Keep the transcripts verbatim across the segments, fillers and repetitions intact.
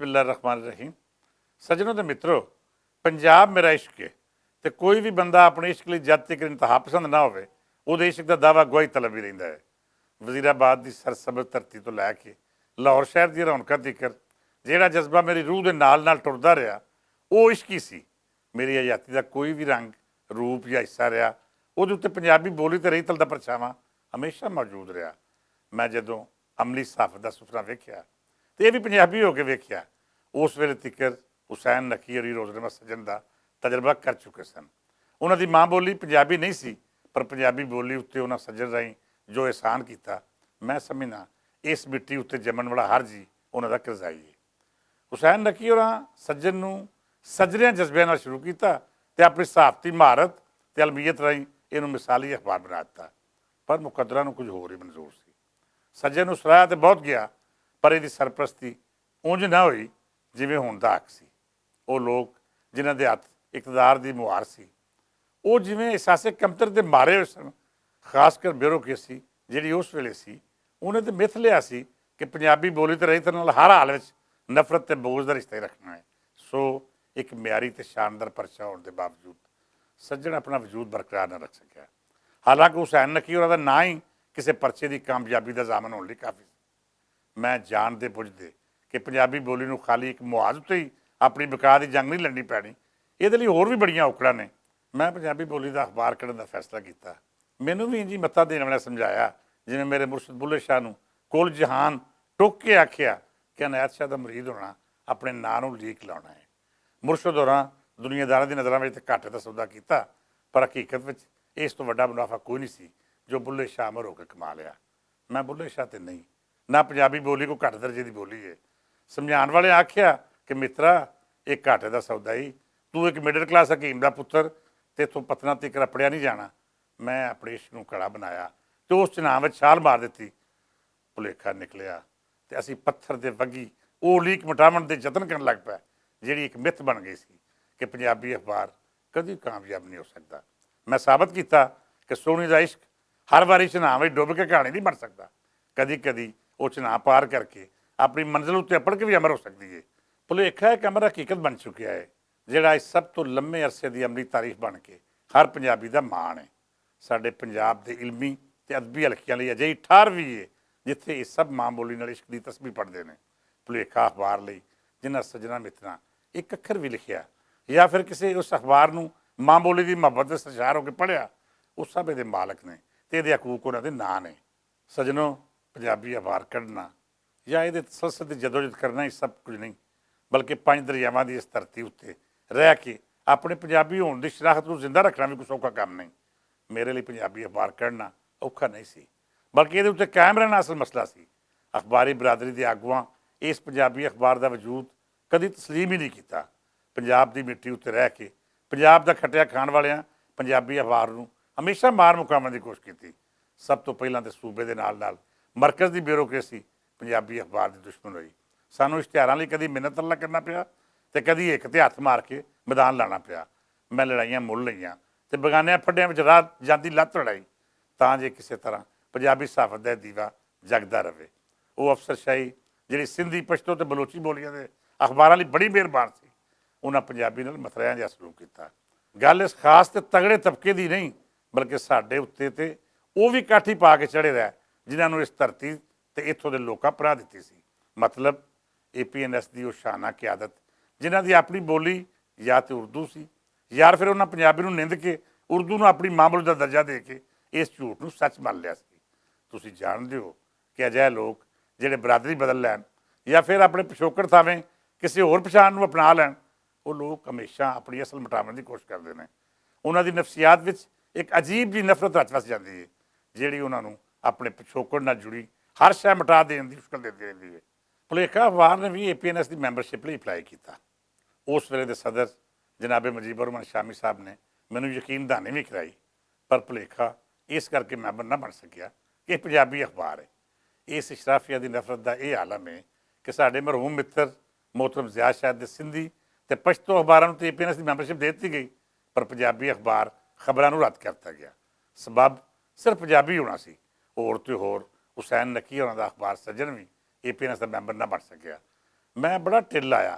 بسم اللہ الرحمن الرحیم۔ سجنوں تے مترو، پنجاب میرا عشق ہے، تے کوئی وی بندہ اپنے عشق لئی جد تک انتہا پسند نہ ہووے، اوہدے عشق دا دعویٰ گواہی طلب وی رہندا ہے۔ وزیرآباد دی سرسبز دھرتی توں لے کے لاہور شہر دیاں رونقاں تیکر جیہڑا جذبہ میری روح دے نال نال ٹردا رہیا، او عشق ہی سی۔ میری حیاتی دا کوئی وی رنگ، روپ یا حصہ رہیا، اوہدے اتے پنجابی بولی تے رہی تل دا پرچھاواں ہمیشہ موجود رہیا۔ میں جدوں عملی صحافت دا سفرہ ویکھیا، تے ایہہ وی پنجابی ہو کے ویکھیا، اس ویلے تکر حسین نقی اور روزنما سجن دا تجربہ کر چکے سن۔ انہاں دی ماں بولی پنجابی نہیں سی، پر پنجابی بولی اتے انہاں سجن راہیں جو احسان کیتا، میں سمجھنا اس مٹی اتے جمن والا ہر جی انہاں دا کرزائی ہے۔ حسین نقی اور سجن نوں سجریاں جذبیاں نال شروع کیتا، تے اپنی صحافتی مہارت تے علمیت راہیں انہوں مثالی اخبار بنا دیتا۔ پر مقدرہ نوں کچھ ہور ہی منظور سی۔ سجن نوں سرایا تے بہت گیا، پر ایہدی سرپرستی اونج نہ ہوئی جیویں ہون دا حق سی۔ او لوگ جنہاں دے ہتھ اقتدار دی مہار سی، او جیویں احساس کمتر دے مارے ہوئے سن، خاص کر بیوروکریسی جیہڑی اس ویلے سی، انہاں تے متھ لیا سی کہ پنجابی بولی تے رہی تر نال ہر حال وچ نفرت تے بغض دا رشتہ ہی رکھنا ہے۔ سو، اک معیاری تے شاندار پرچہ ہون دے باوجود سجن اپنا وجود برقرار نہ رکھ سکیا۔ حالانکہ حسین نقی اور دا ناں ہی کسے پرچے دی کامیابی دا ضامن ہون لئی کافی سی۔ میں جان دے بجھ دے کہ پنجابی بولی نوں خالی اک معاذ اتے ہی اپنی بقا دی جنگ نہیں لڑنی پینی، ایہدے لئی ہور وی بڑیاں اوکڑاں نے۔ میں پنجابی بولی دا اخبار کڈن دا فیصلہ کیتا۔ مینوں وی انجی متا دین والا سمجھایا، جیویں میرے مرشد بلے شاہ نوں کل جہان ٹک کے آکھیا کہ عنایت شاہ دا مرید ہونا اپنے ناں نوں لیک لانا ہے۔ مرشد ہوراں دنیا داراں دی نظراں وچ تے گھاٹے دا سودا کیتا، پر حقیقت وچ اس توں وڈا منافع کوئی نہیں سی جو بلے شاہ امر ہو کے کما لیا۔ میں بلے شاہ تے نہیں، نہ پنجابی بولی کو گھٹ درجے دی بولی ہے۔ سمجھان والے آکھیا کہ مترا، ایک گھاٹے دا سودا ہی، تو ایک مڈل کلاس حکیم دا پتر، تے توں پتنا تے کرپڑیا نہیں جانا۔ میں اپنے عشق نوں کڑا بنایا تے اس چناں وچ چھال مار دتی۔ بھلیکھا نکلیا تے اسی پتھر دے وگی او لیک مٹاون دے یتن کرن لگ پے، جیہڑی اک متھ بن گئی سی کہ پنجابی اخبار کدی کامیاب نہیں ہو سکدا۔ میں ثابت کیتا کہ سونی دا عشق ہر واری چناں وچ ڈوب کے کہانی نہیں بن سکدا۔ کدی کدی او چناں پار کر کے اپنی منزل اتے اپڑ کے وی امر ہو سکدی ہے۔ بھلیکھا اک امر حقیقت بن چکیا ہے، جیہڑا اس سب توں لمے عرصے دی عملی تاریخ بن کے ہر پنجابی دا مان ہے۔ ساڈے پنجاب دے علمی تے ادبی حلقیاں لئی اجہی ٹھار وی ہے، جتھے ایہہ سب ماں بولی نال عشق دی تسبیح پڑھدے نے۔ بھلیکھا اخبار لئی جنہاں سجنا متنا اک اکھر وی لکھیا، یا فیر کسے اس اخبار نوں ماں بولی دی محبت دے سرشار ہو کے پڑھیا، او سب ایہدے مالک نے تے ایہدے حقوق انہاں دے ناں نے۔ سجنو، پنجابی اخبار کڈنا یا ایہدے تسلسل دی جدوجہد کرنا ہی سب کچھ نہیں، بلکہ پنج دریاواں دی اس دھرتی اتے رہ کے اپنے پنجابی ہون دی شناخت نوں زندہ رکھنا وی کچھ اوکھا کم نہیں۔ میرے لئی پنجابی اخبار کڈنا اوکھا نہیں سی، بلکہ ایہدے اتے قائم رہنا اصل مسئلہ سی۔ اخباری برادری دے آگواں اس پنجابی اخبار دا وجود کدی تسلیم ہی نہیں کیتا۔ پنجاب دی مٹی اتے رہ کے پنجاب دا کھٹیا کھان والیاں پنجابی اخبار نوں ہمیشہ مار مکاون دی کوشش کیتی۔ سب توں پہلاں تے صوبے دے نال نال مرکز دی بیوروکریسی پنجابی اخبار دی دشمن ہوئی۔ سانوں اشتہاراں لئی کدی محنت ترلا کرنا پیا تے کدی ہک تے ہتھ مار کے میدان لانا پیا۔ میں لڑائیاں مل لئیاں تے بگانیاں پھڈیاں وچ راہ جاندی لت لڑائی، تاں جے کسے طرح پنجابی صحافت دا دیوا جگدا رہے۔ او افسر شاہی جیہڑی سندھی پشتو تے بلوچی بولیاں دے اخباراں لئی بڑی مہربان سی، انہاں پنجابی نال متھریاں جا سلوک کیتا۔ گل اس خاص تے تگڑے طبقے دی نہیں، بلکہ ساڈے اتے تے او وی کاٹھی پا کے چڑھے رہے جنہاں نوں اس دھرتی تے اتھوں دے لوکاں پناہ دتی سی۔ مطلب، اے پی این ایس دی او شانہ قیادت، جنہاں دی اپنی بولی یا تے اردو سی، یا فیر انہاں پنجابی نوں نند کے اردو نوں اپنی ماں بولی دا درجہ دے کے اس جھوٹ نوں سچ من لیا سی۔ تسی جان دیو کہ اجہے لوگ جیہڑے برادری بدل لین یا فیر اپنے پچھوکڑ تھاویں کسے ہور پچھان نوں اپنا لین، او لوگ ہمیشہ اپنی اصل مٹاون دی کوشش کردے نے۔ انہاں دی نفسیات وچ اک عجیب جی نفرت رچ وس جاندی ہے، جیہڑی انہاں نوں اپنے پچھوکڑ نال جڑی ہر شے مٹا دین دی مشکل دیندی رہندی ہے۔ پلیکھا اخبار نے وی اے پی این ایس دی ممبرشپ لئی اپلائی کیتا۔ اس ویلے دے صدر جناب مجیب الرحمن شامی صاحب نے مینوں یقین دہانی وی کرائی، پر پلیکھا اس کر کے ممبر نہ بن سکیا کہ ایہہ پنجابی اخبار ہے۔ اس اشرافیہ دی نفرت دا ایہہ عالم ہے کہ ساڈے مرحوم متر محترم ضیاء شاہد دے سندھی تے پشتو اخباراں نوں تے اے پی این ایس دی ممبرشپ دے دتی گئی، پر پنجابی اخبار خبراں نوں رد کر دتا گیا۔ سبب صرف پنجابی ہونا سی۔ ہور تے ہور حسین نقی ہونا دا اخبار سجن وی اے پی این ایس دا ممبر نہ بن سکیا۔ میں بڑا ٹل آیا،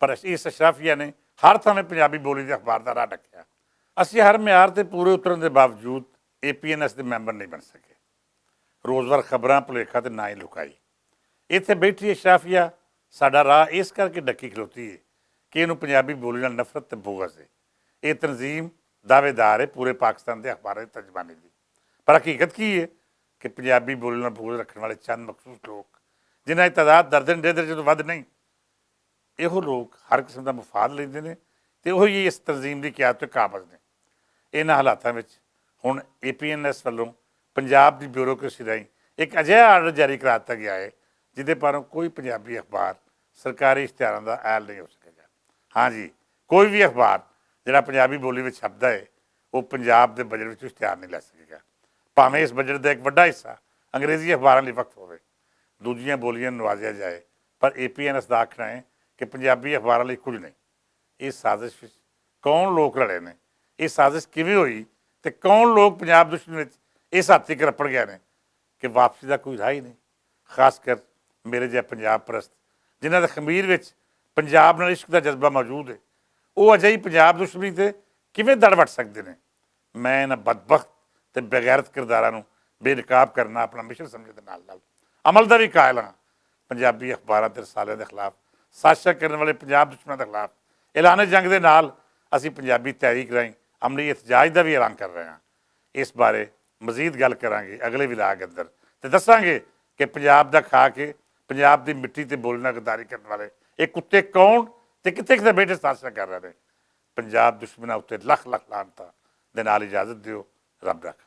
پر اس اشرافیہ نے ہر تھاں میں پنجابی بولی دے اخبار دا راہ ڈکیا۔ اسی ہر معیار تے پورے اترن دے باوجود اے پی این ایس دے ممبر نہیں بن سکے۔ روزوار خبراں پلیکھا تے نہ ہی لکائی۔ ایتھے بیٹھی اشرافیہ ساڈا راہ اس کر کے ڈکی کھلوتی ہے کہ اینوں پنجابی بولی نال نفرت تے بغض ہے۔ یہ تنظیم دعوے دار ہے پورے پاکستان دے اخبارات دی ترجمانی دی، پر حقیقت کی ہے کہ پنجابی بولی نال بغض رکھن والے چند مخصوص لوگ، جنہاں دی تعداد درجن ڈیڑھ درجن تو ودھ نہیں، ایہو لوگ ہر قسم دا مفاد لیندے نے تے اوہی اس تنظیم دی قیادت تے قابض نے۔ انہاں حالاتاں وچ ہن اے پی این ایس ولوں پنجاب دی بیوروکریسی راہیں ایک اجہا آرڈر جاری کرا دتا گیا ہے، جدے پاروں کوئی پنجابی اخبار سرکاری اشتہاراں دا اہل نہیں ہو سکے گا۔ ہاں جی، کوئی بھی اخبار جڑا پنجابی بولی وچ چھپدا ہے، وہ پنجاب دے بجٹ وچ اشتہار نہیں لے سکے گا، بھاویں اس بجٹ دا ایک وڈا حصہ انگریزی اخباراں لئی وقف ہووے، دوجیاں بولیاں نوں نوازیا جائے، پر اے پی این ایس دا آکھنا ہے کہ پنجابی اخباراں لئی کچھ نہیں۔ اس سازش وچ کون لوک رلے نے؟ یہ سازش کیویں ہوئی؟ تے کون لوگ پنجاب دشمن وچ اس حد تک رپڑ گئے نے کہ واپسی دا کوئی راہ ہی نہیں؟ خاص کر میرے جہے پنجاب پرست، جنہاں دے خمیر وچ پنجاب نال عشق دا جذبہ موجود ہے، وہ اجہی پنجاب دشمنی تے کیویں دڑ وٹ سکدے نے؟ میں انہاں بدبخت تے بغیرت کرداراں نوں بے نقاب کرنا اپنا مشن سمجھے دے نال نال عمل دا بھی قائل ہاں۔ پنجابی اخباراں تے رسالیاں دے خلاف سازشاں کرن والے پنجاب دشمناں دے خلاف اعلان جنگ دے نال اسی پنجابی تحریک راہیں عملی احتجاج دا بھی اعلان کر رہے ہاں۔ اس بارے مزید گل کراں گے اگلے ولاگ اندر، تے دساں گے کہ پنجاب دا کھا کے پنجاب دی مٹی تے بولنا غداری کرن والے ایک کتے کون تے کتھے کتھے بیٹھے سازشاں کر رہے نے۔ پنجاب دشمناں اتے لکھ لکھ لعنتاں دے نال اجازت دیو۔ رب رکھ۔